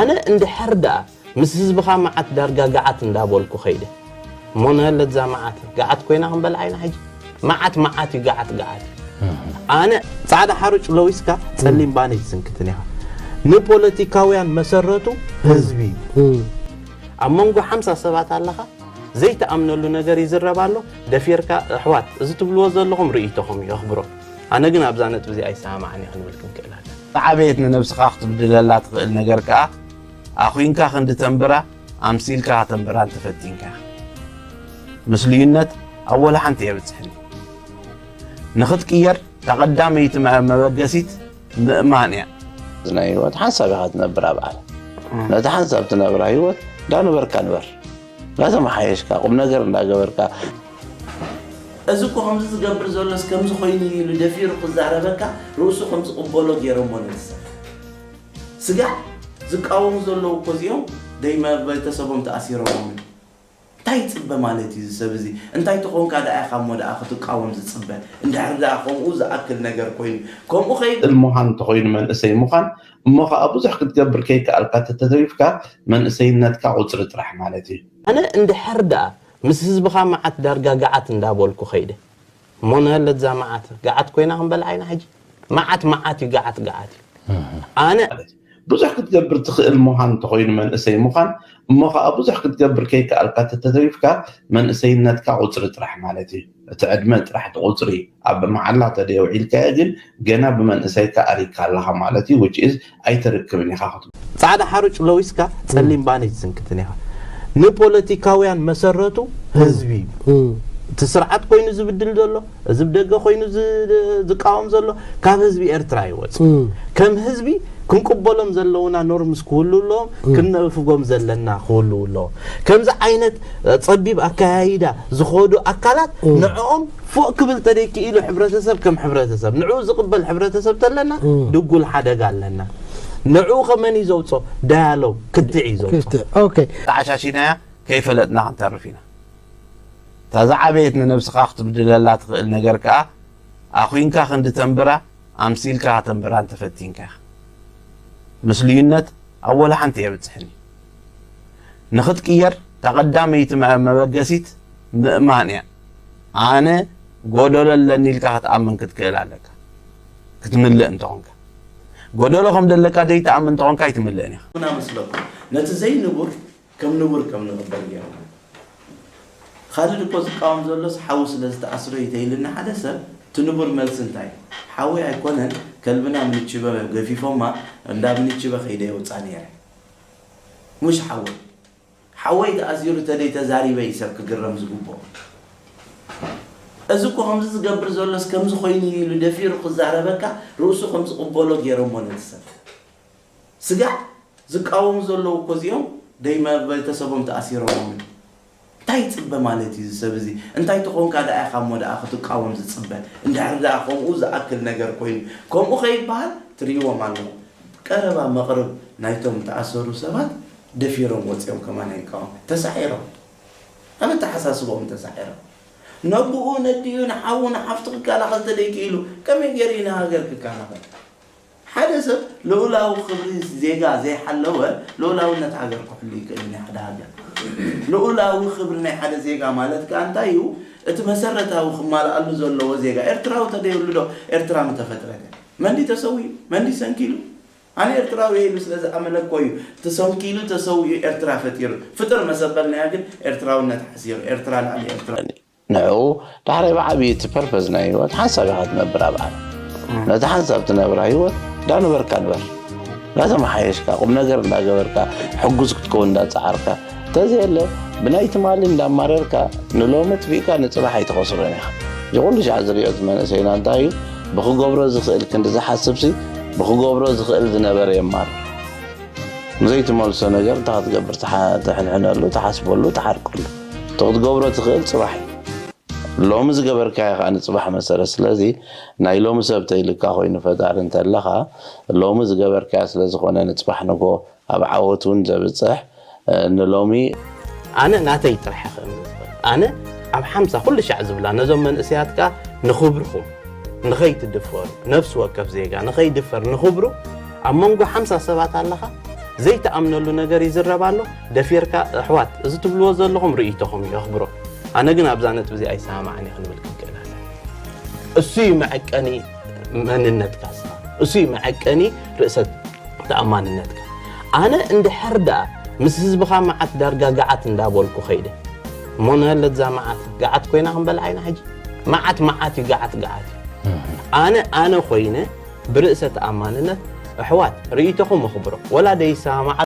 ኣነ እንድሕር ደኣ ምስ ህዝብኻ መዓት ዳርጋ ገዓት እንዳበልኩ ኸይደ እሞ ንሀለትዛ መዓት ገዓት ኮይና ክንበልዓ ኢና ሕጂ። መዓት መዓት እዩ፣ ገዓት ገዓት እዩ። ኣነ ጻዕዳ ሓሩጭ ለዊስካ ጸሊም ባኒ ትስንክትን ኢኻ። ንፖለቲካውያን መሰረቱ ህዝቢ እዩ። ኣብ መንጎ ሓምሳ ሰባት ኣለኻ፣ ዘይተኣምነሉ ነገር ይዝረብ ኣሎ። ደፊርካ ኣሕዋት፣ እዚ ትብልዎ ዘለኹም ርእይቶኹም እዩ፣ ኣኽብሮ። ኣነ ግን ኣብዛ ነጥቢ እዚኣ ኣይሰማማዕን እየ ክንብል ክንክእል ኣለና። ዝዓበየት ንነብስኻ ክትብድለላ ትኽእል ነገር ከኣ ኣኹንካ ክንዲ ተንብራ ኣምሲልካ ከተንብራ እንተፈቲንካ ኢኻ። ምስልዩነት ኣብ ወላ ሓንቲ የብጽሕን። ንኽትቅየር እታ ቀዳመይቲ መ- መበገሲት ምእማን እያ። ናይ ህይወት ሓንሳብ ኢኻ ትነብር ኣብ ዓለም። ነቲ ሓንሳብ ትነብራ ህይወት እንዳነበርካ ንበር። እንዳተመሓየሽካ ቁም ነገር እንዳገበርካ። እዚ እኮ ከምዚ ዝገብር ዘሎስ ከምዚ ኮይኑ እዩ ኢሉ ደፊሩ ክዛረበካ ርእሱ ከም ዝቕበሎ ገይሮሞ ነቲ ሰብ። ስጋዕ ዝቃወሙ ዘለዉ እኮ እዚኦም ደይመ ቤተሰቦም ተኣሲሮሞምን። እንታይ ይጽበ ማለት እዩ እዚ ሰብ እዚ? እንታይ ተኾንካ ደኣ ኢኻ እሞ ደኣ ክትቃወም ዝጽበ? እንድሕር ደኣ ከምኡ ዝኣክል ነገር ኮይኑ፣ ከምኡ ከይ- እል ምዃን እንተኾይኑ መንእሰይ ምዃን እሞ ኸኣ ብዙሕ ክትገብር ከይከኣልካ ተተሪፍካ መንእሰይነትካ ቁጽሪ ጥራሕ ማለት እዩ። ኣነ እንድሕር ደኣ ምስ ህዝብኻ መዓት ዳርጋ ገዓት እንዳበልኩ ኸይደ እሞ ንሀለትዛ መዓት ገዓት ኮይና ክንበልዓ ኢና ሕጂ። መዓት መዓት እዩ፣ ገዓት ገዓት እዩ። ኣነ ብዙሕ ክትገብር ትኽእል ምዃን እንተኾይኑ መንእሰይ ምዃን እሞ ኸኣ ብዙሕ ክትገብር ከይከኣልካ ተተሪፍካ መንእሰይነትካ ቁጽሪ ጥራሕ ማለት እዩ። እቲ ዕድመ ጥራሕ እቲ ቁጽሪ ኣብ መዓላ ተደይ ኣውዒልካዮ ግን ገና ብመንእሰይካ ኣሪግካ ኣለኻ ማለት እዩ። Which is ኣይተርክብን ኢኻ ክትብሎ። ጻዕዳ ሓሩጭ ለዊስካ ጸሊም ባኒ ትስንክትን ኢኻ። ንፖለቲካውያን መሰረቱ ህዝቢ እዩ። እቲ ስርዓት ኮይኑ ዝብድል ዘሎ፣ እዚ ብደገ ኮይኑ ዝ- ዝቃወም ዘሎ ካብ ህዝቢ ኤርትራ ይወጽእ። ከም ህዝቢ ክንቅበሎም ዘለውና ኖርምስ ክህሉ ኣለዎም፣ ክንነፍጎም ዘለና ክህሉ ኣለዎም። ከምዚ ዓይነት ጸቢብ ኣካያይዳ ዝኸዱ ኣካላት ንዕኦም ፎእ ክብል ተደይክኢሉ ሕብረተሰብ ከም ሕብረተሰብ ንዕኡ ዝቕበል ሕብረተሰብ ተለና ድጉል ሓደጋ ኣለና። ንዕኡ ከመን እዩ ዘውፅኦ? ዳያሎግ ክትዕ እዩ ዘውፅኦ። ክትዕ፣ ኦኬ። ተዓሻሺናያ ከይፈለጥና ክንተርፍ ኢና። እታ ዝዓበየት ንነብስኻ ክትብድለላ ትኽእል ነገር ከኣ ኣኹንካ ክንዲ ተንብራ ኣምሲልካ ከተንብራ እንተፈቲንካ ኢኻ። ምስልዩነት ኣብ ወላ ሓንቲ የብጽሕን እዩ። ንኽትቅየር እታ ቀዳመይቲ መ- መበገሲት ምእማን እያ። ኣነ ጎደሎ ኣለኒ ኢልካ ክትኣምን ክትክእል ኣለካ። ክትምልእ እንተኾንካ። ጎደሎ ከም ዘለካ ዘይትኣምን እንተኾንካ ኣይትምልእን ኢኻ። ምና መስለኩም ነቲ ዘይንቡር ከም ንቡር ከም ንቕበል ገይሮም። ካልድ እኮ ዝቃወም ዘሎስ ሓዊ ስለ ዝተኣስረ እዩ ተይልና ሓደ ሰብ እቲ ንቡር መልሲ እንታይ? ሓዊ ኣይኮነን ከልብና ምንችበ ገፊፎማ እንዳ ምንችበ ከይደ የውፃ ነይረ። ሙሽ ሓወይ ሓወይ ተኣሲሩ ተደይ ተዛሪበ እዩ ሰብ ክግረም ዝግብኦ። እዚ እኮ ከምዚ ዝገብር ዘሎስ ከምዚ ኮይኑ እዩ ኢሉ ደፊሩ ክዛረበካ ርእሱ ከም ዝቕበሎ ገይሮሞ ነቲ ሰብ። ስጋዕ ዝቃወሙ ዘለዉ እኮ እዚኦም ደይ መ- ቤተሰቦም ተኣሲሮሞምን። እንታይ ይፅበ ማለት እዩ እዚ ሰብ እዚ? እንታይ ተኾንካ ደኣ ኢኻ እሞ ደኣ ክትቃወም ዝፅበ? እንድሕር ደኣ ከምኡ ዝኣክል ነገር ኮይኑ ከምኡ ከይበሃል ትርእይዎም ኣለኹም። ቀረባ መቕርብ ናይቶም ተኣሰሩ ሰባት ደፊሮም ወፂኦም ከማን ኣይቃወም ተሳዒሮም ኣብ ኣተሓሳስቦም ተሳዒሮም ነብኡ ነዲኡ ንሓዉ ንሓፍቱ ክከላኸል ተደይክኢሉ ከመይ ገይሩ ኢና ሃገር ክከላኸል ሓደ ሰብ ልኡላዊ ክብሪ ዜጋ ዘይሓለወ ልኡላውነት ሃገር ክሕሉ ይክእል ናይ ሓደ ሃገር ልኡላዊ ክብሪ ናይ ሓደ ዜጋ ማለት ከዓ እንታይ እዩ እቲ መሰረታዊ ክማልኣሉ ዘለዎ ዜጋ ኤርትራዊ ተደይብሉ ዶ ኤርትራ ምተፈጥረተ መንዲ ተሰዊኡ መንዲ ሰንኪሉ ኣነ ኤርትራዊ ኢሉ ስለ ዝኣመነ እኮ እዩ ተሰንኪሉ ተሰዊኡ ኤርትራ ፈጢሩ ፍጥር መሰበልናያ ግን ኤርትራውነት ሓሲሩ ኤርትራ ልዕሊ ኤርትራ ንዕኡ ዳሕራይ ብዓብዪ እቲ ፐርፐዝ ናይ ህይወት ሓንሳብ ኢኻ ትነብር ኣብ ዓለም ነቲ ሓንሳብ ትነብራ ህይወት እንዳነበርካ ንበር እንዳተመሓየሽካ ቁም ነገር እንዳገበርካ ሕጉዝ ክትከውን እንዳፀዓርካ እንተዘየለ ብናይ ትማሊ እንዳማረርካ ንሎሚ ትፊእካ ንፅባሕ ኣይትኸስሮን ኢኻ እዚ ኩሉ ሻዕ ዝሪኦ እቲ መንእሰይና እንታይ እዩ ብክገብሮ ዝኽእል ክንዲ ዝሓስብሲ ብክገብሮ ዝኽእል ዝነበረ የማርር ንዘይትመልሶ ነገር እንታይ ክትገብር ትሓ- ትሕንሕነሉ ትሓስበሉ ትሓርቀሉ እቲ ክትገብሮ ትኽእል ፅባሕ እዩ ሎሚ ዝገበርካዮ ከዓ ንፅባሕ መሰረት ስለዚ ናይ ሎሚ ሰብ ተይልካ ኮይኑ ፈጣሪ እንተለኻ ሎሚ ዝገበርካዮ ስለዝኾነ ንፅባሕ ንጎ ኣብ ዓወት እውን ዘብፅሕ ንሎሚ ኣነ ናተይ ጥራሕ ክእምን ዝኽእል ኣነ ኣብ ሓምሳ ኩሉ ሻዕ ዝብላ ነዞም መንእሰያት ከዓ ንኽብርኹም ንኸይትድፈሩ ነፍሲ ወከፍ ዜጋ ንኸይድፈር ንኽብሩ ኣብ መንጎ ሓምሳ ሰባት ኣለኻ ዘይተኣምነሉ ነገር ይዝረብ ኣሎ። ደፊርካ ኣሕዋት፣ እዚ ትብልዎ ዘለኹም ርእይቶኹም እዩ፣ ኣኽብሮ። ኣነ ግን ኣብዛ ነጥቢ እዚ ኣይሰማማዕን እየ ክንብል ክንክእል ኣለና። እሱ እዩ መዐቀኒ መንነትካ፣ እሱ እዩ መዐቀኒ ርእሰ ተኣማንነትካ። ኣነ እንድሕር ደኣ ምስ ህዝብኻ መዓት ዳርጋ ገዓት እንዳበልኩ ኸይደ፣ እሞ ንሀለት እዛ መዓት ገዓት ኮይና ክንበልዓ ኢና ሕጂ። መዓት መዓት እዩ፣ ገዓት ገዓት እዩ። ኣነ ኣነ ኮይነ ብርእሰ ተኣማንነት፣ ኣሕዋት፣ ርእይቶኹም ኣኽብሮ፣ ወላ ደይሰማማዕ